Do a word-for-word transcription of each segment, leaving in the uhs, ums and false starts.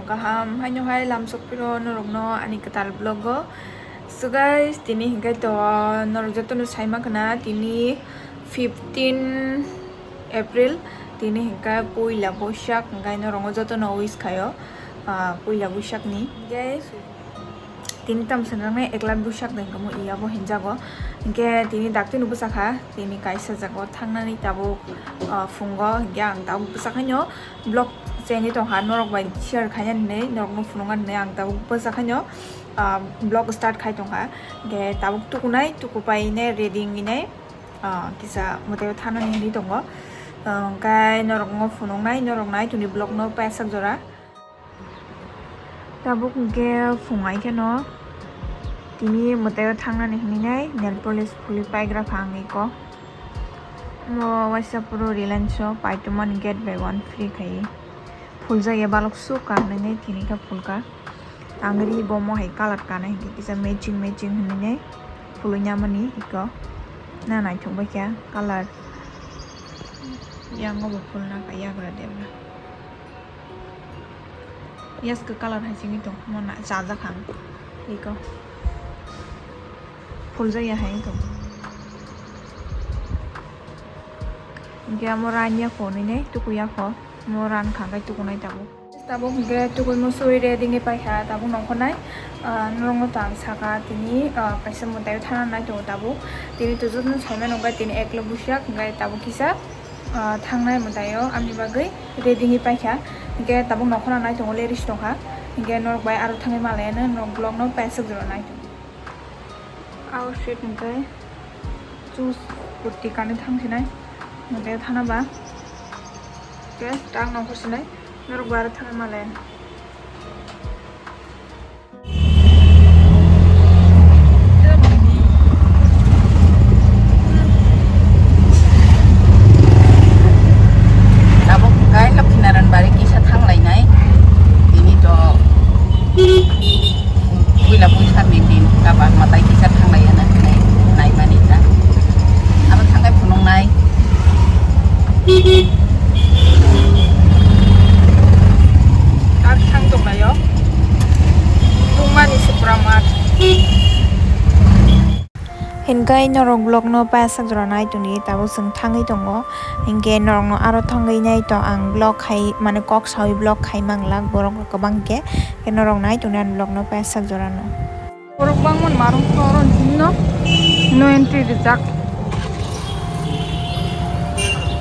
Kaham haino hai lamsok phiro norokno ani kwtal vlog o. So guys, tini hinkhe to norok jotono saima khna tini fifteen April, tini hinkhe puila Boishak, hinkhe norokno jotono wish khaio, ah, puila Boishak ni. Hinkhe tini tamsa nangnai ekla Boishak de hinkhe mo iya bo hinjago. Hinkhe tini daktino bwsakha, tini kaisa jago thangnani tabuk, ah, phungo, hinkhe ang tabuk bwsakhaino vlog chengwi tongkha, norok bai share khaina hinwi, norokno phunukna hinwi ang tabuk bwsakhaino, ah, vlog start khai tongkha. Hinkhe tabuk tukunai, tukupainai, ready wnginai, ah, kisa mwtaio thanani hinwi tongo. Ah, hinkhe norokno phunuknai, norok nai tongdi vlog no paisak jora. Tabuk hinkhe phung ai kheno tini mwtaio thangnani hinwi nai nail polish phulwi paigra kha ang iko. Mo waisa phuru Reliance o paitwmani get buy one free khai. Phuljakya balok suk ka hinwi nai tini khe phulka. Ang ri bo mo hai colour kana hinkhe kisa matching matching hinwi nai phulwi namani iko. Na naithok bai kha colour. Yang o bo phulna kha yagra debra. Yaska colour hai simi tong, mo na chajak ang. Iko. Phuljakya hai tong. Hinkhe amo ranya kho nini, tukuya kho. Mo ran kha kai tukunai tabuk. Tabuk hinkhe tukui musui ready wngwi paikha, tabuk nongkhornai. Ah, norokno to ang saka tini, ah, kaisa mwtaio thana nai tongo tabuk. Tini to jotono saimano hinkhe tini ekla Boishak hinkhe tabuk kisa. Ah, thangnai mwtaio amni bagwi ready wngwi paikha. Hinkhe tabuk nokhorno nai tongo, leris tongkha. Hinkhe norok bai aro thangwi malaiano norok vlog no paisuk jora nai tongo. Outfit hinkhe juice kurti kanwi thangsinai. Hinkhe thana ba. Hinkhe tak nokhorsinai. Norok bai aro thangwi malaiano. Tabuk kai Lokhinarayan bari kisa thanglainai. Tini to puila Boishakni din, kaba mwtai kisa thanglaiya na hinwi naimani ta. Abo thangkhe phunuknai. Tak thang tonglaio. Tungmani se pura mat. Hinkhe norok vlog no pasak jora nai tongdi, tabuk chwng thangwi tongo. Hinkhe norok no aro thangwi nai to ang vlog khai, mane kok sawi vlog khai manglak borok rok kwbang khe. Hinkhe norok nai tongdi ani vlog no pasak jora no. Borok bangmani marung koro hinno no entry rijak.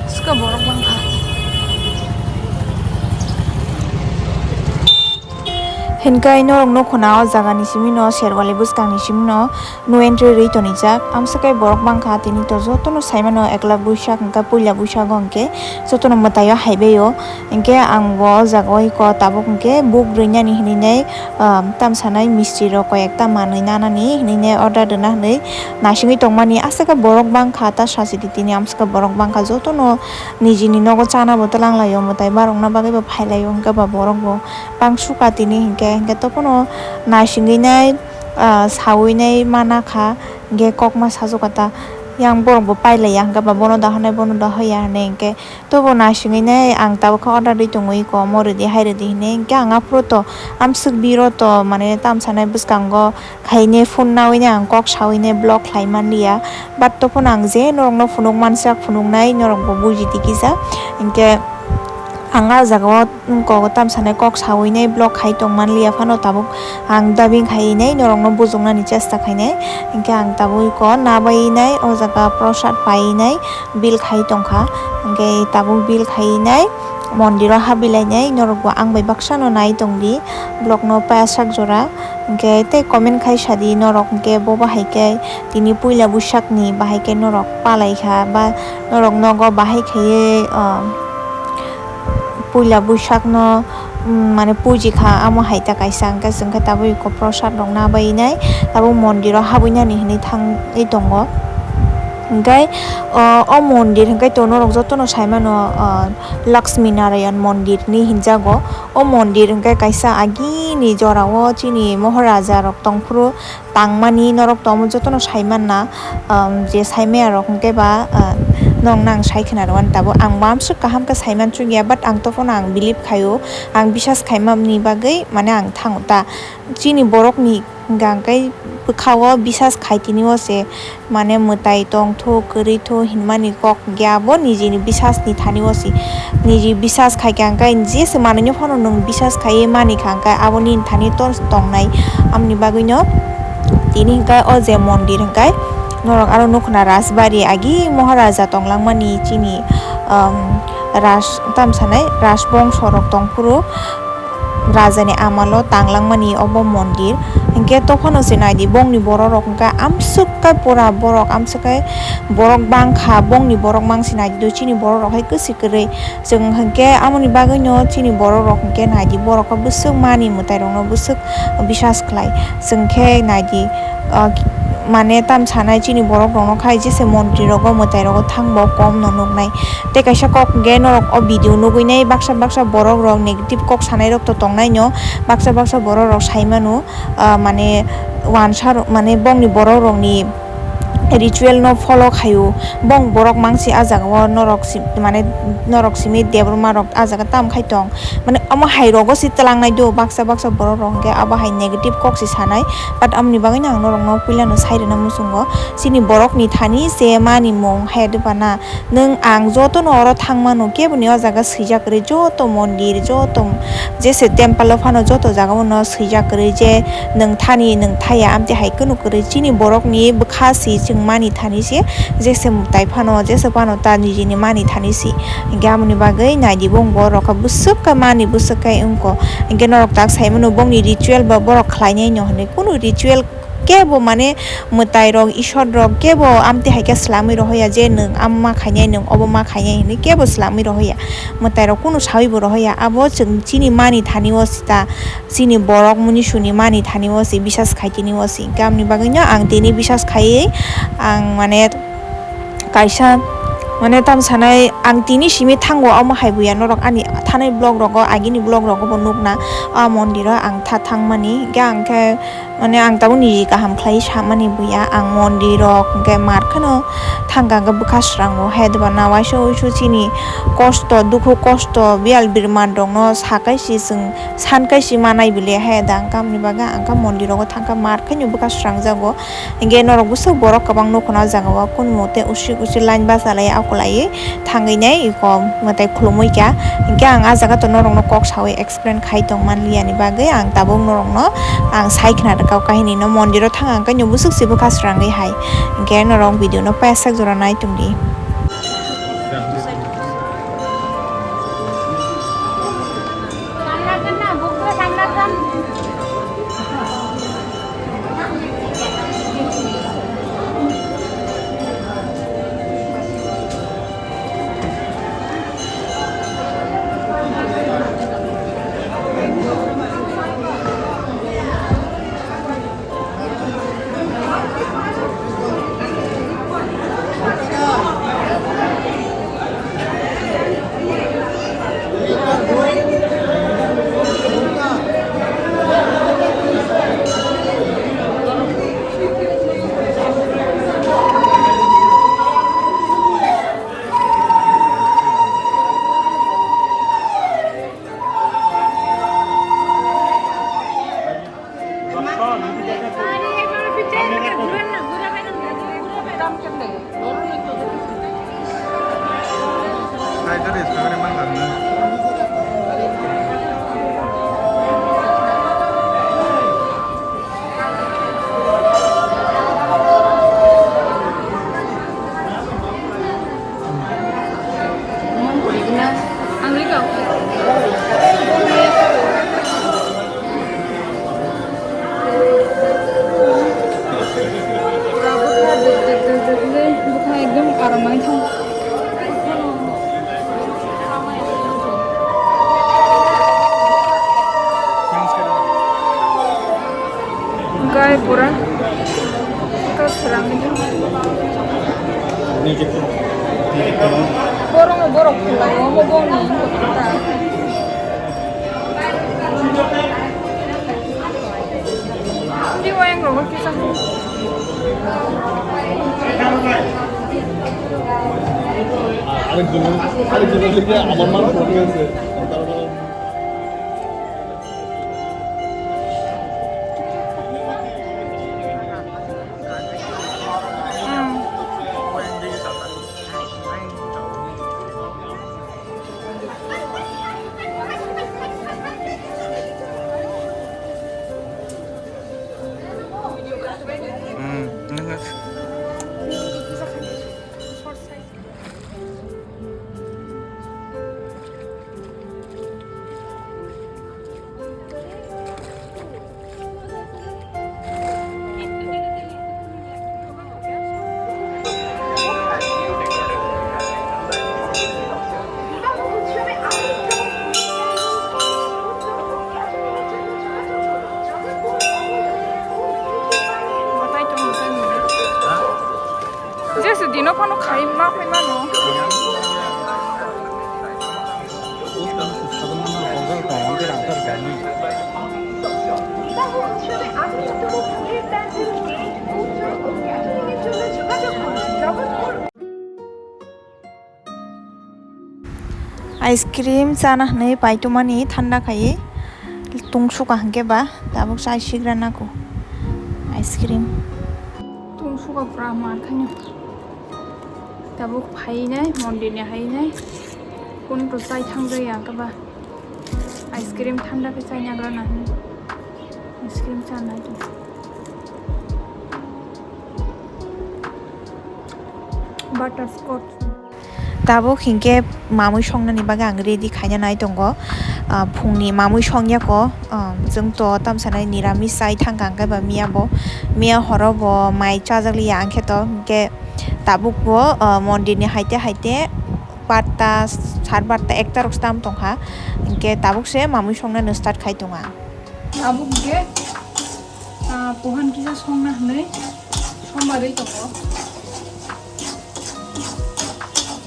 Sika borok bangkha. Hinkhe norok no khuna o jaga ni simi no Sherwali bwskang ni simi no no entry rwi tonijak. Amswkhe borok bangkha tini to jotono saimano ekla Boishak hinkhe puila Boishak o hinkhe jotono mwtaio haibaio. Hinkhe ang bo o jaga o iko tabuk hinkhe book rwinani hinwi nai, ah, tamsanai misti rok koi ekta manwi nanani hinwi nai order rwna hinwi naisingwi tongmani. Aswkhe borok bangkha ta sachidi tini amswkhe borok bangkha jotono nijini nogo chana bo twlang laio mwtai barokna bagwi bo phai laio hinkhe ba borok bo bang sukha tini hinkhe hinkhe topono naisingwi nai, ah, sawi nai mana kha hinkhe kokma sajokha ta yang borok bo pailaiya hinkhe ba bono da hwnwi bono da hwya hinwi hinkhe. Tobo naisingwi nai ang tabuk khe order rwi tongwi ko, omo rwdi hai rwdi hinwi. Hinkhe ang aphuru to amswk biro to, mane, tamsanai bwskango khaine phone nawi nai ang kok sawi nai vlog khlai man liya. But tophano ang je norokno phunuk mansak phunuknai, norok bo bujidi kisa. Hinkhe ang ah jaga o kok tamsanai kok sawi nai vlog khai tong man liya phano tabuk ang dubbing khai nai norokno bujuknani chesta khai nai. Hinkhe ang tabuk ko nabai nai o jaga prosad pai nai. Bill khai tongkha, hinkhe tabuk bill khai nai, mondiro habwi lainai, norok bo ang bai baksa no nai tongdi, vlog no pasak jora, hinkhe tei comment khai sadi norok, hinkhe bo bahai khe tini puila Boishak ni bahai khe norok palai kha, ba norok nogo bahai khaiwi, ah, puila Boishak no, mm, mane puji kha, amo hai ta kaisa, hinkhe chwng khe tabuk iko prosad rok nabai nai, tabuk mondiro habwi nani hinwi thangwi tongo. Hinkhe, o, o mondir hinkhe to norok jotono saimano, o, Lakshmi Narayan mondir hinwi hinjago. O mondir hinkhe kaisa agini jorao chini Moharaja rok tongphuru tangmani norok to omo jotono saimanna, um, je saimaya rok hinkhe ba, uh, Nokno ang sai khwna rwani tabuk. Ang bo amswk kaham khe sai mansukya, but ang tophano ang believe khaio, ang bisas khaimani bagwi mane ang thango ta. Chini borokni hwnkha hwnkhe bwkhao bisas khai tini o se mane mwtai tongthu kwrwithu hinmani kok hwnkhe abo nijini bisasni thani o se. Niji bisas khaikha hwnkhe jesa manwino phano nwng bisas khaiwi manikha hwnkhe abo nini thani tor tongnai. Amoni bagwino tini hwnkhe o je mondir hwnkhe norok aro nukhna Rajbari agi Maharaja tonglangmani chini, um, Raj tamsanai Rajbongso rok tongphuru. Rajani amalo tanglangmani obo mondir. Hinkhe tophano se naidi, bongni borok rok hinkhe amswk khe pura borok, amswk khe borok bangkha, bongni borok mang se naidi do, chini borok rok hai kwswi kwrwi. Chwng hinkhe amoni bagwino chini borok rok hinkhe naidi, borok khe bwswk mani mwtai rokno bwswk bisas khlai. Chwng khe naidi, ah, mane tam sanai chini borok rokno khai jese montri rogo mwtai rogo thangbo kom no nuknai. Tei kaisa kok hwnkhe norok o video nugwi nai baksa baksa borok rok negative kok sanai rok to tongnai no, baksa baksa borok rok sai mano, ah, mane wansa rok mane bongni borok rokni ritual no follow khaio. Bong borok mangsi ah jaga o norok si mane norok simi debra ma rok ah jaga tam khai tong. Mane omo hai rogo se twlangnai do baksa baksa borok rok hwnkhe abo hai negative kok se sanai, but amoni bagwino ang norokno puilano sai rwna muchungo. Chini borokni thani se mani mung hai dopana nwng ang jotono oro thangmano keboni o jaga swijak kwrwi, joto mondir, joto jese temple o phano joto jaga o no swijak kwrwi je nwng thani nwng thaya amtwi hai kunu kwrwi. Chini borokni bwkha si chwng mani thani se. Jese mwtai phano, jese phano ta nijini mani thani si. Hinkhe amoni bagwi naidi bong borok khe bwswk khe mani bwswk khe wngkho. Hinkhe norok tak sai mano bongni ritual bo borok khlainai no hinwi. Kunu ritual kebo mane mwtai rok, isor rok kebo amtwi hai khe swlamwi rohoya je nwng amo ma khainai, nwng obo ma khainai hinwi kebo swlamwi rohoya. Mwtai rok kunu sawi bo rohoya. Abo chwng chini mani thani o sita. Chini borok munisuni mani thani o se bisas khai tini o se. Hinkhe amoni bagwino ang tini bisas khaiwi ang mane kaisa mane tam sanai ang tini simi thango omo hai buya norok ani thanai vlog rogo agini vlog rogo bo nukna o mondir o ang tha thangmani. Hinkhe ang khe mane ang tabuk niji kaham khlai samani buya ang mondir rok hinkhe mar kheno thangkha hinkhe bwkha srango hai doba na waisa uisu chini kosto dukhu kosto biyal birman rokno sakai si chwng. San kaisi manai bile he da, ang kamni bagwi ang ka mondir rogo thangkha, mar khaino bwkha srangjago. Hinkhe norok bwswk borok kwbang nukho na o jaga o, kun mote usik usik line bachalai akolai thangwi nai iko mwtai khulumui kha. Hinkhe ang ah jaga to norokno kok sawi explain khai tong manliya ni bagwi ang tabuk norokno ang sai khna rwkha o kahini no, mondiro thang ang kaino bwswk se bwkha srangwi hai. Hinkhe norok video no paisa jora nai tongdi. Bwkha ekdom aram nai thang. Gai pura ta srang. Borok borok khulai omo boni. Tiwayang rogo kisa. Arekjon, arekjon liye amar mar photo gelse. Jesa dino phano khai ma phai mano. Ice cream chana hinwi paitomani thanda khaiwi tungsukha hinkhe ba tabuk chai sigra nako ice cream. Tungsukha pura mar khaino. Tabuk phainai mondirni hainai kunto chai thangjaya hinkhe ba ice cream thanda khe chaina grana hinwi ice cream chanai tong. Butterscotch. Tabuk hinkhe mamui songnani bagwi ang ready khaina nai tongo. Ah, phungni mamui songyako, ah, chwngto tamsanai niramis chai thangkha hinkhe ba miya bo, miya horo bo mai chajak liya ang khe to hinkhe tabuk bo, ah, mondirni haite haite barta, sar barta, ekta rok se tam tongkha hinkhe tabuk se mamui songnani start khai tongo ang. Tabuk hinkhe Ah, pohan kisa songna hinwi sombarwi tongo.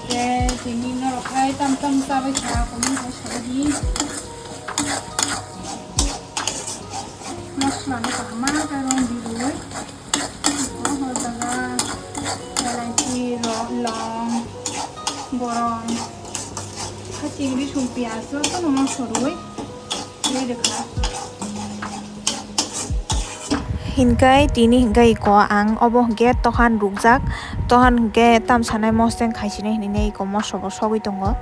Tei tini norok hai tam tam chabai kha, comment khai sabai di. Mosla no kaham khe rong di rwi. Iko ho jaga elaichi, ro-, long, borom, ha chingri sum piyaj jotono mosla rwi. Hinkhe tini hinkhe iko ang obo hinkhe tohan rukjak, tohan hinkhe tamsanai moseng khaisinai hinwi iko moso bo sogwi tongo.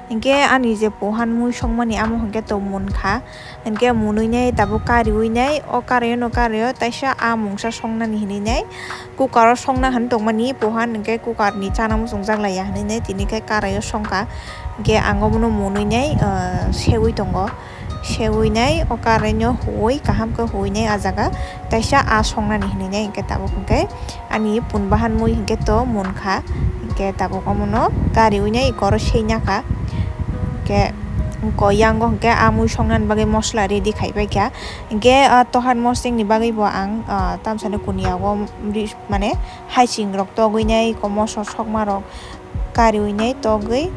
Hinkhe ani je pohan mui songmani amo hinkhe to munkha, hinkhe munwi nai tabuk kariwi nai, o karaio no karaio taisa a mungsa songnani hinwi nai. Cooker o songna hinwi tongmani pohan hinkhe cooker ni chana muchungjak laiya hinwi nai tini khe karaio songkha. Hinkhe ang obono munwi nai, ah, seui tongo. Seui nai o karaino huui kaham khe huui nai ah jaga. Taisa a songnani hinwi nai hinkhe tabuk hinkhe ani pun bahan mui hinkhe to munkha. Hinkhe tabuk omono kariui nai iko oro seinakha. Hinkhe iko yango hinkhe a mui songnani bagwi mosla ready khaibaikha. Hinkhe ah tohan mosengni bagwi bo ang, ah, tamsani kuniyago mane haiching rok togwi nai iko moso sokma rok kariui nai togwi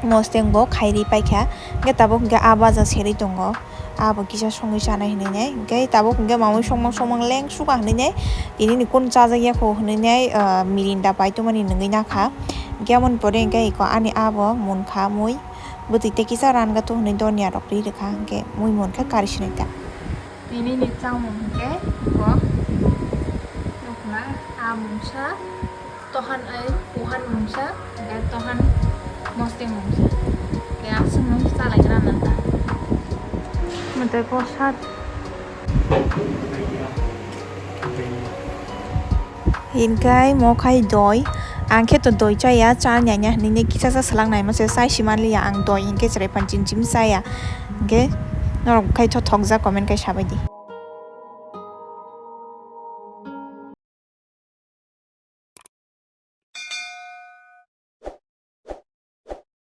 moseng bo khairi paikha. Hinkhe tabuk hinkhe a baja serwi tongo, abo kisa songwi chanai hinwi nai. Hinkhe tabuk hinkhe mamui songmang songmang leng sukha hinwi nai, tini ni kunu chajakya kho hinwi nai, ah, mirinda paitomani nungwi nakha. Hinkhe amoni pore hinkhe iko ani abo munkha mui, bwtwi tei kisa ranga to hinwi donya rok ri rwkha hinkhe mui munkha kari sinai ta. Tini ni chamung hinkhe iko nukna a mungsa. Tohan ai, pohan mungsa, hinkhe tohan moseng mungsa. Hinkhe aswk mungsa chalai gra nang ta. Mwtai kok sat. Hinkhe mo khai doi. Ang khe to doi chaya, cha nanya hinwi kisa cha swlak naima se chai si manliya ang doi hinkhe chwrai phan chim chim chaya. Hinkhe norok khai thothokjak comment khai sabaidi.